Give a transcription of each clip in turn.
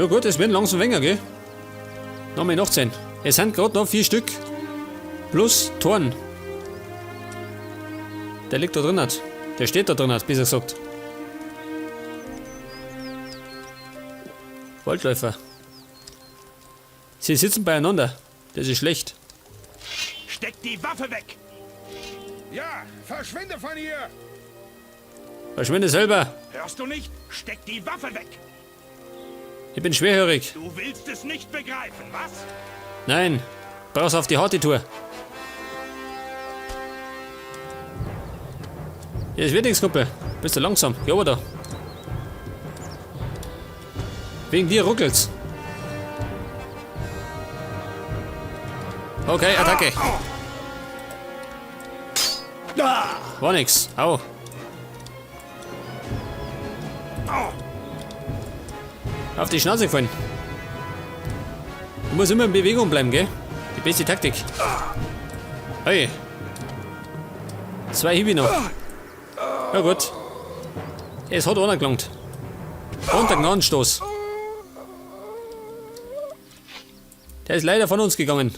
Ja gut, es werden langsam weniger, gell? Nochmal nachzählen. Es sind gerade noch 4 Stück. Plus Thorn. Der liegt da drin hat. Der steht da drin hat, besser gesagt. Waldläufer. Sie sitzen beieinander. Das ist schlecht. Steck die Waffe weg! Ja, verschwinde von hier! Verschwinde selber. Hörst du nicht? Steck die Waffe weg! Ich bin schwerhörig. Du willst es nicht begreifen, was? Nein. Brauchst auf die harte Tour. Ja, das wird nichts, Kumpel. Bist du langsam. Geh aber da. Wegen dir ruckelt's. Okay, Attacke. War nix. Au. Auf die Schnauze gefallen. Du musst immer in Bewegung bleiben, gell? Die beste Taktik. Hey. 2 Hibi noch. Ja gut. Es hat einer gelangt. Und der Gnadenstoß. Der ist leider von uns gegangen.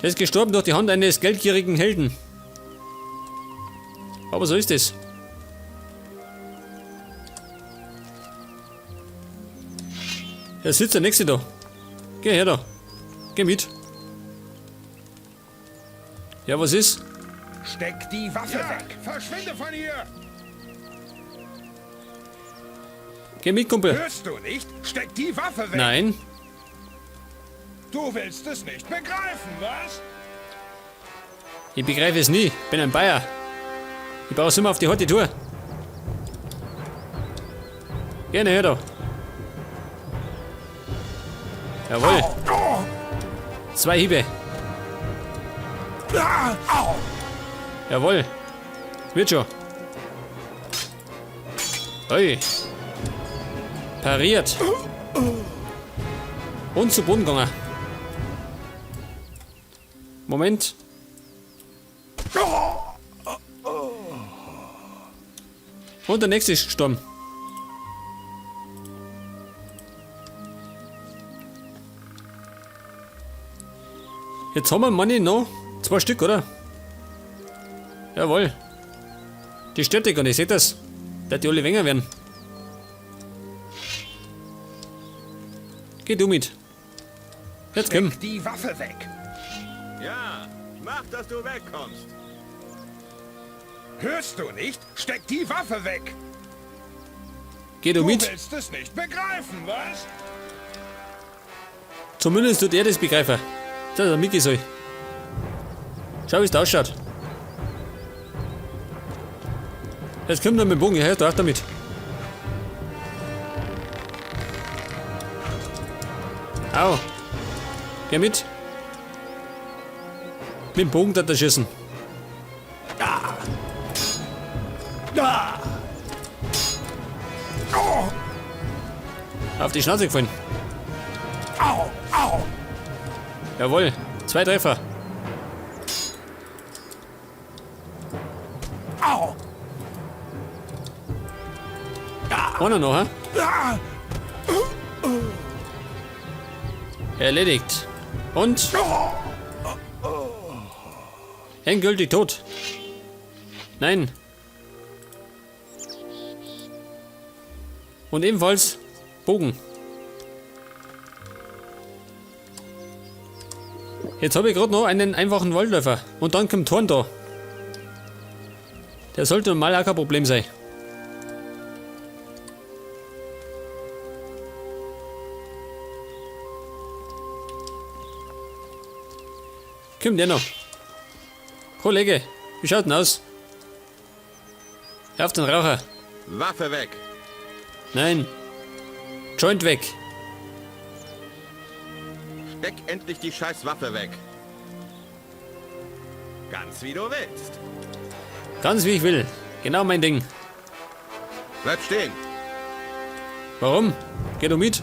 Der ist gestorben durch die Hand eines geldgierigen Helden. Aber so ist es. Da sitzt der Nächste da. Geh her da. Geh mit. Ja, was ist? Steck die Waffe weg. Verschwinde von hier. Geh mit, Kumpel. Hörst du nicht? Steck die Waffe weg. Nein. Du willst es nicht begreifen, was? Ich begreife es nie. Ich bin ein Bayer. Ich brauch's immer auf die harte Tour. Gerne her da. Jawohl. 2 Hiebe. Jawohl. Wird schon. Ui. Pariert. Und zu Boden gegangen. Moment. Und der nächste ist gestorben. Jetzt haben wir Money noch 2 Stück, oder? Jawohl. Die stört dich gar nicht, seht das? Da die alle weniger werden. Geh du mit. Jetzt komm. Steck die Waffe weg. Ja, mach, dass du wegkommst. Hörst du nicht? Steck die Waffe weg. Geh du Du mit. willst es nicht begreifen, was? Zumindest tut er das begreifen. Das ist der Mickey soll. Schau, wie es da ausschaut. Jetzt kommt er mit dem Bogen, hör doch damit. Au. Geh mit. Mit dem Bogen da schießen. Auf die Schnauze gefallen. Au, au. Jawohl, 2 Treffer. Au. Einer noch, hä? Ah. Erledigt. Und? Endgültig tot. Nein. Und ebenfalls Bogen. Jetzt habe ich grad noch einen einfachen Waldläufer. Und dann kommt Thorn da. Der sollte normal auch kein Problem sein. Kommt der noch? Kollege, wie schaut denn aus? Auf den Raucher. Waffe weg. Nein. Joint weg. Steck endlich die scheiß Waffe weg. Ganz wie du willst. Ganz wie ich will. Genau mein Ding. Bleib stehen. Warum? Geh du mit.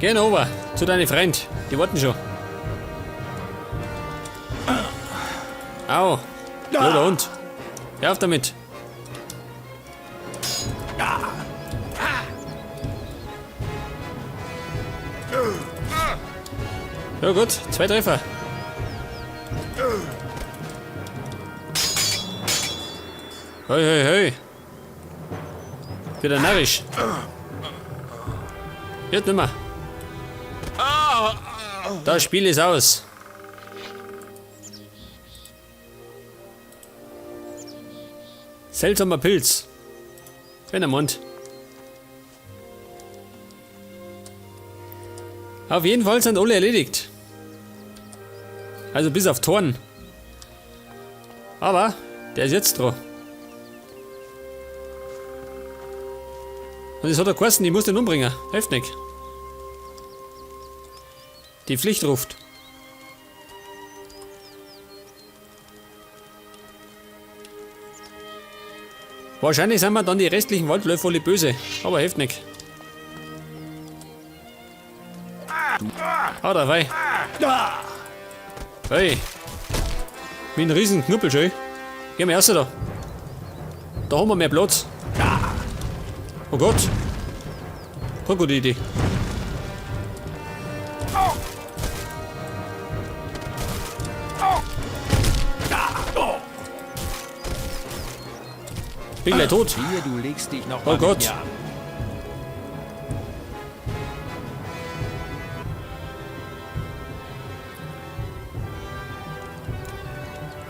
Geh runter zu deinen Freund. Die warten schon. Au. Blöder Hund. Hör auf damit. Ja gut, 2 Treffer. Hey, hey, hey. Wieder narrisch. Wird nimmer. Das Spiel ist aus. Seltsamer Pilz. Wenn er Mund. Auf jeden Fall sind alle erledigt. Also bis auf Thorn. Aber der ist jetzt dran. Und es hat er geheißen, ich muss den umbringen. Hilft nicht. Die Pflicht ruft. Wahrscheinlich sind wir dann die restlichen Waldläufer alle böse, aber hilft nicht. Ah, da wei. Hey. Mit einem riesen Knuppel schön. Geh mal raus da. Da haben wir mehr Platz. Oh Gott. Keine gute Idee. Bin gleich tot. Hier, du legst dich noch Oh mal mit Gott. mir an.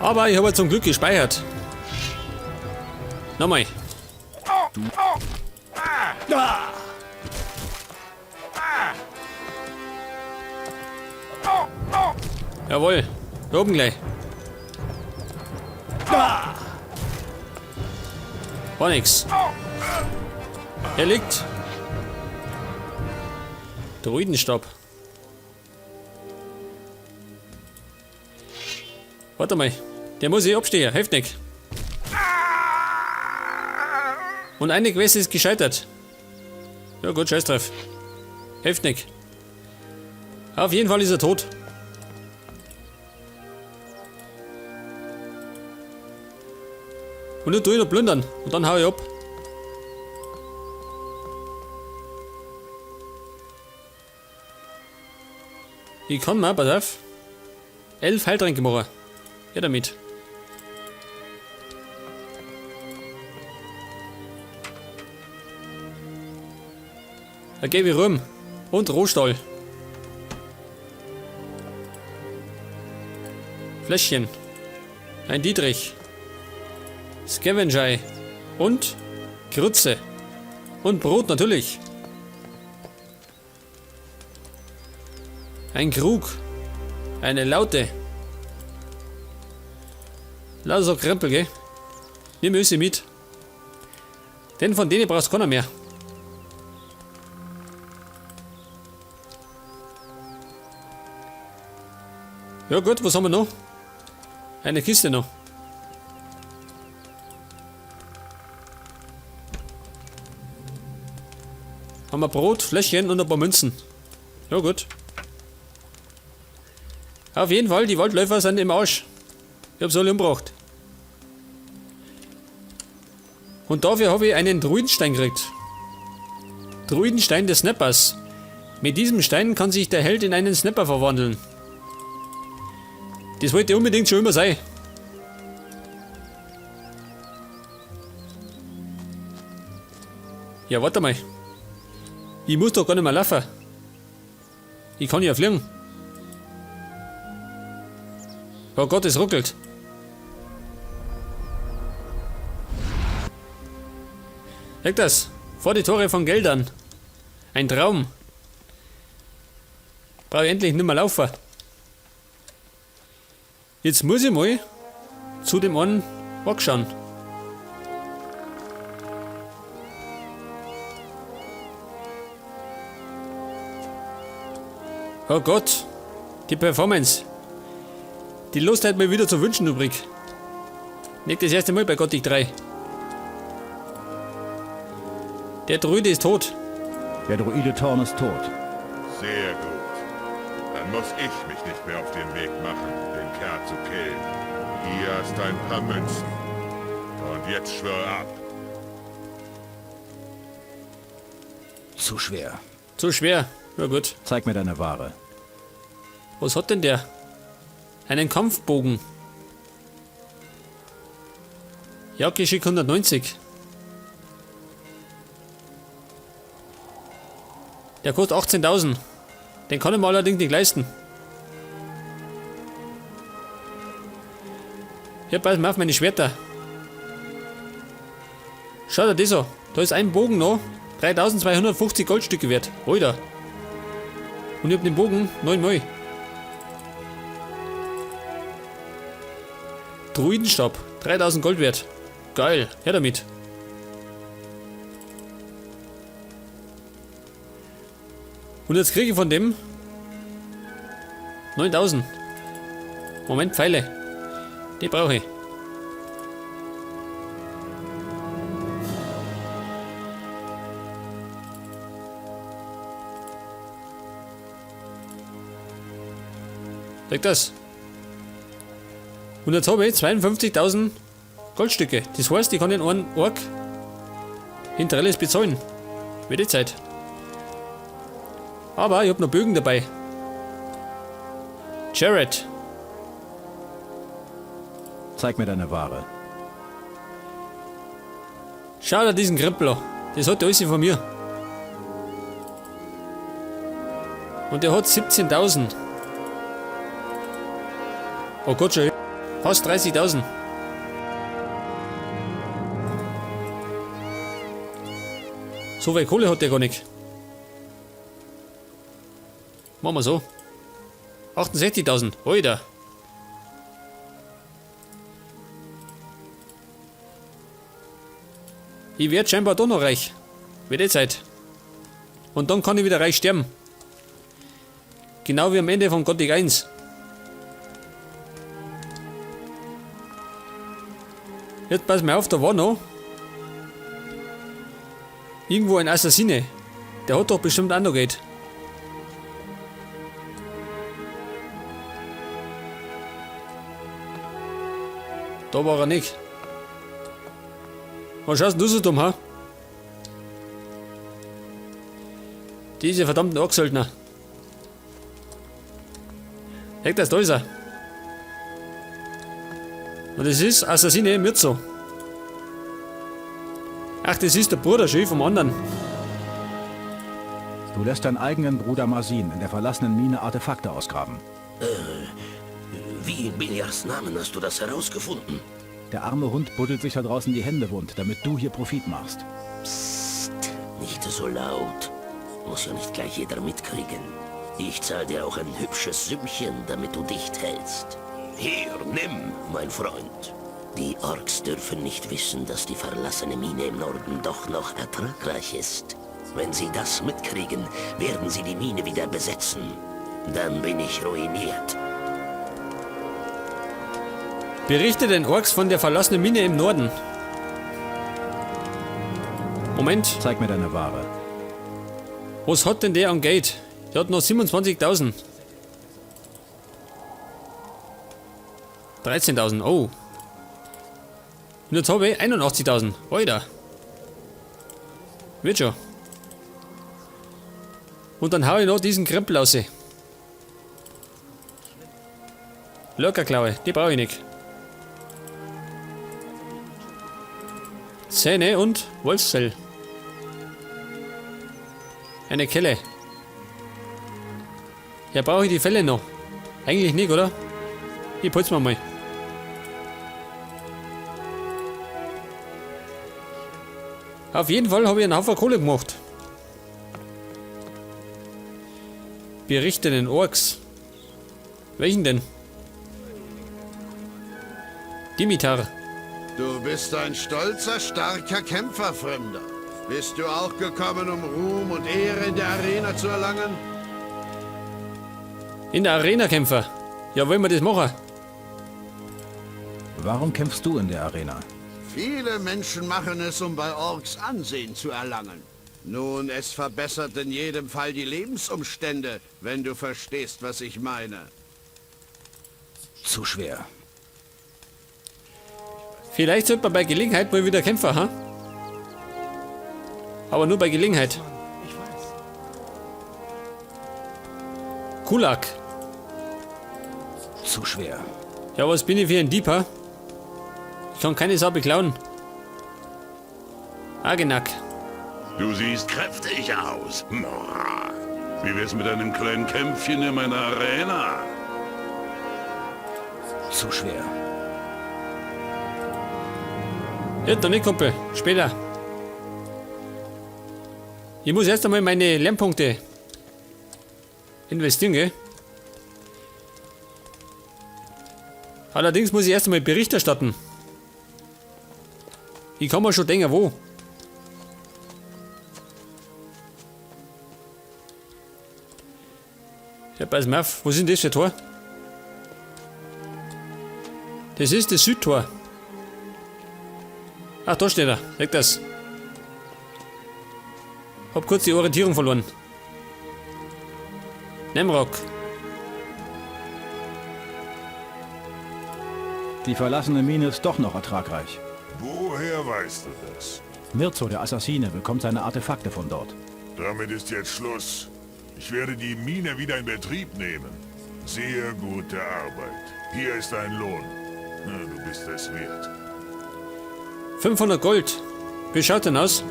Aber ich habe zum Glück gespeichert. Nochmal. Jawohl. Da oben gleich. War nix. Er liegt. Druidenstab. Warte mal. Der muss ich abstehen. Hilft nicht. Und eine Quest ist gescheitert. Ja gut, scheiß drauf. Hilft nicht. Auf jeden Fall ist er tot. Und nur tue ich noch plündern. Und dann hau ich ab. Ich kann mal, pass auf. 11 Heiltränke machen. Ja, damit. Da gebe ich rum. Und Rohstahl. Fläschchen. Ein Dietrich. Scavenger. Und Grütze. Und Brot natürlich. Ein Krug. Eine Laute. Lauter so Krempel, gell? Nimm Öse mit. Denn von denen brauchst du keiner mehr. Ja gut, was haben wir noch? Eine Kiste noch. Haben wir Brot, Fläschchen und ein paar Münzen. Ja gut. Auf jeden Fall, die Waldläufer sind im Arsch. Ich hab's alle umgebracht. Und dafür habe ich einen Druidenstein gekriegt. Druidenstein des Snappers. Mit diesem Stein kann sich der Held in einen Snapper verwandeln. Das wollte unbedingt schon immer sein. Ja, warte mal. Ich muss doch gar nicht mehr laufen. Ich kann ja fliegen. Oh Gott, es ruckelt. Merkt das? Vor die Tore von Geldern. Ein Traum. Brauch ich endlich nicht mehr laufen. Jetzt muss ich mal zu dem einen Ork schauen. Oh Gott, die Performance. Die Lust hat mir wieder zu wünschen übrig. Nicht das erste Mal bei Gothic 3. Der Druide ist tot. Der Druide Thorn ist tot. Sehr gut. Dann muss ich mich nicht mehr auf den Weg machen, den Kerl zu killen. Hier hast ein paar Münzen. Und jetzt schwör ab. Zu schwer. Zu schwer. Na gut. Zeig mir deine Ware. Was hat denn der? Einen Kampfbogen. Jagdgeschick 190. Der kostet 18.000. Den kann ich mir allerdings nicht leisten. Hier, pass mal auf meine Schwerter. Schau dir das an. Da ist ein Bogen noch. 3250 Goldstücke wert. Alter. Und ich hab den Bogen 9 Mal. Druidenstab. 3000 Gold wert. Geil. Her damit. Und jetzt kriege ich von dem 9000. Moment, Pfeile. Die brauche ich. Sag das. Und jetzt habe ich 52.000 Goldstücke. Das heißt, ich kann den einen Ork hinter alles bezahlen. Wird die Zeit. Aber ich habe noch Bögen dabei. Jared. Zeig mir deine Ware. Schau dir diesen Krempel an. Das hat der alles von mir. Und der hat 17.000. Oh Gott, schon. Fast 30.000. So viel Kohle hat der gar nicht. Machen wir so. 68.000. Alter. Ich werd scheinbar doch noch reich. Wird eh Zeit. Und dann kann ich wieder reich sterben. Genau wie am Ende von Gothic 1. Jetzt pass mal auf, da war noch irgendwo ein Assassine. Der hat doch bestimmt auch noch Geld. Da war er nicht. Was schaust denn du so dumm, ha? Diese verdammten Orksöldner. Heck, das da ist er. Und das ist Assassine Mirzo. Ach, das ist der Bruder schon vom anderen. Du lässt deinen eigenen Bruder Masin in der verlassenen Mine Artefakte ausgraben. Wie in Beliars Namen hast du das herausgefunden? Der arme Hund buddelt sich da draußen die Hände wund, damit du hier Profit machst. Psst, nicht so laut. Muss ja nicht gleich jeder mitkriegen. Ich zahl dir auch ein hübsches Sümmchen, damit du dicht hältst. Hier, nimm, mein Freund. Die Orks dürfen nicht wissen, dass die verlassene Mine im Norden doch noch ertragreich ist. Wenn sie das mitkriegen, werden sie die Mine wieder besetzen. Dann bin ich ruiniert. Berichte den Orks von der verlassenen Mine im Norden. Moment. Zeig mir deine Ware. Was hat denn der an Geld? Der hat noch 27.000. 13.000, oh. Und jetzt habe ich 81.000. Alter. Wird schon. Und dann hau ich noch diesen Krempel raus. Lurkerklaue, die brauche ich nicht. Zähne und Wolfsfell. Eine Kelle. Ja, brauche ich die Felle noch? Eigentlich nicht, oder? Ich putz mir mal. Auf jeden Fall habe ich einen Haufen Kohle gemacht. Berichte den Orks. Welchen denn? Dimitar. Du bist ein stolzer, starker Kämpfer, Fremder. Bist du auch gekommen, um Ruhm und Ehre in der Arena zu erlangen? In der Arena, Kämpfer. Ja, wollen wir das machen? Warum kämpfst du in der Arena? Viele Menschen machen es, um bei Orks Ansehen zu erlangen. Nun, es verbessert in jedem Fall die Lebensumstände, wenn du verstehst, was ich meine. Zu schwer. Vielleicht sollte man bei Gelegenheit mal wieder kämpfen, ha? Aber nur bei Gelegenheit. Ich weiß. Kulak. Zu schwer. Ja, was bin ich für ein Dieb, ha? Ich kann keine Sau beklauen. Agenak. Du siehst kräftig aus. Nora. Wie wär's mit einem kleinen Kämpfchen in meiner Arena? Zu schwer. Ja, dann nicht, Kumpel. Später. Ich muss erst einmal meine Lernpunkte investieren, gell? Allerdings muss ich erst einmal Bericht erstatten. Ich kann mir schon denken, wo. Ja, pass mal auf. Wo ist denn das für ein Tor? Das ist das Südtor. Ach, da steht er. Weg das. Hab kurz die Orientierung verloren. Nemrok. Die verlassene Mine ist doch noch ertragreich. Woher weißt du das? Mirzo, der Assassine, bekommt seine Artefakte von dort. Damit ist jetzt Schluss. Ich werde die Mine wieder in Betrieb nehmen. Sehr gute Arbeit. Hier ist dein Lohn. Na, du bist es wert. 500 Gold. Wie schaut denn aus?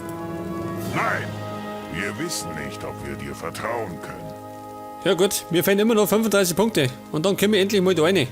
Nein! Wir wissen nicht, ob wir dir vertrauen können. Ja gut, mir fehlen immer noch 35 Punkte. Und dann können wir endlich mal da rein.